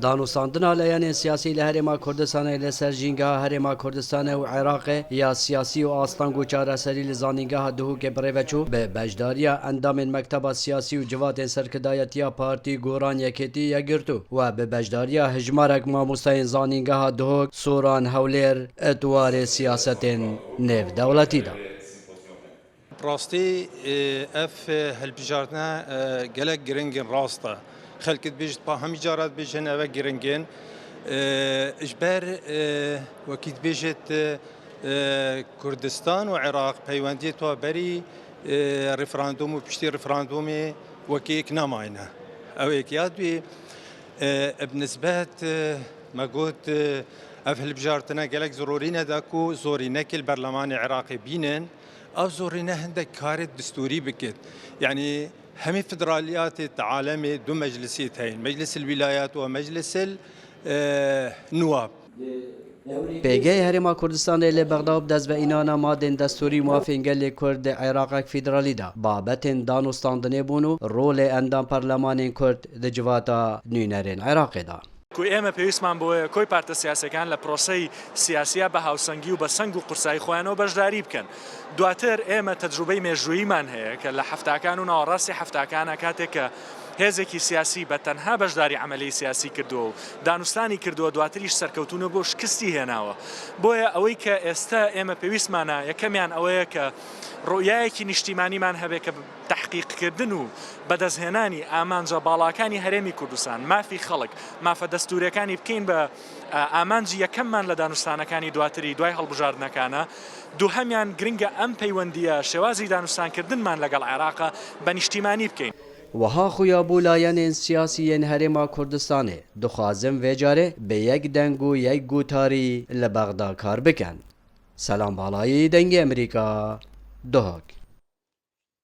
Danûstandina layenên siyasî li Herêma Kurdistanê li ser jîngeha Herêma Kurdistanê û Iraqê ya siyasî û asteng û çareserî li Zanîngeha Dihokê birêve çû, bi beşdariya endamên Mekteba Siyasî û Civatên Serkidayetiya Partî Goran Yekêtî Yekgirtû û bi beşdariya hejmarek mamosteyên Zanîngeha Dihok, Soran, Hewlêr di warê siyasetên nêvdewletî de. Bi rastî ev hilbijartine gelek giring in rast e. Xelk dibêjit pa hemî cara dibêjin ev e giring in. Ji ber wekî dibêjit Kurdistan û Iraq peywendiyê to berî referandûm û piştî referandûmê wekî yek namayne. Ew yek ya duyê bi nisbet me got ev hilbijartine gelek zororî ne da ku zorî nekil berlemanê Iraqê bînin. Ev zorîne hindek karê destûrî bikit. Yanî hemî federaliyatê di alemê du meclisê heyîn. Meclisil wîlayat û meclisil nuwab. Pêgehê Herêma Kurdistanê li Bexda bi destveînana madên destûrî û mafên gelê Kurd di Iraqek federalî de babetên danûstandinê bûn û rolê endam parlemanên Kurd di civata nûnerên Iraqê de. Ku ئێمە پێویستمان بەوەیە کۆی پارتە سیاسیەکان لە پرۆسەی سیاسیا بە هاوسەنگی و بە سەنگ و قورسایی خۆیانەوە بەشداری بکەن. دواتر ئێمە تەجروبەی مێژووییمان هەیە کە لە حەفتاکان و ناوەڕاستی حەفتاکانا کاتێک کە هێزێکی سیاسی بە تەنها بەشداری عەمەلیی سیاسی کردووە و دانوستانی کردووە دواتریش سەرکەوتوو نەبووە و شکستی هێناوە. بۆیە ئەوەی کە ئێستە ئێمە پێویستمانە یەکەمیان ئەوەیە کە ڕوئیایەکی نیشتیمانیمان هەبێ کە تەحقیقکردن و بەدەستهێنانی ئامانجە باڵاکانی هەرێمی کوردستان، مافی خەڵک، مافە دەستوورییەکانی بکەین بە ئامانجی یەکەممان لە دانوستانەکانی دواتری دوای هەڵبژاردنەکانە، دووهەمیان گرنگە ئەم پەیوەندییە شێوازی دانوستانکردنمان لەگەڵ عێراقە بە نیشتیمانی بکەین. وەها خویا بوو لایەنên siyasî yên Herêma Kurdistanê dixwazin vê carê bi yek deng û yek gotarî li Bexda kar bikin. Selam Balayî, Dengê Amerîka, Duhok.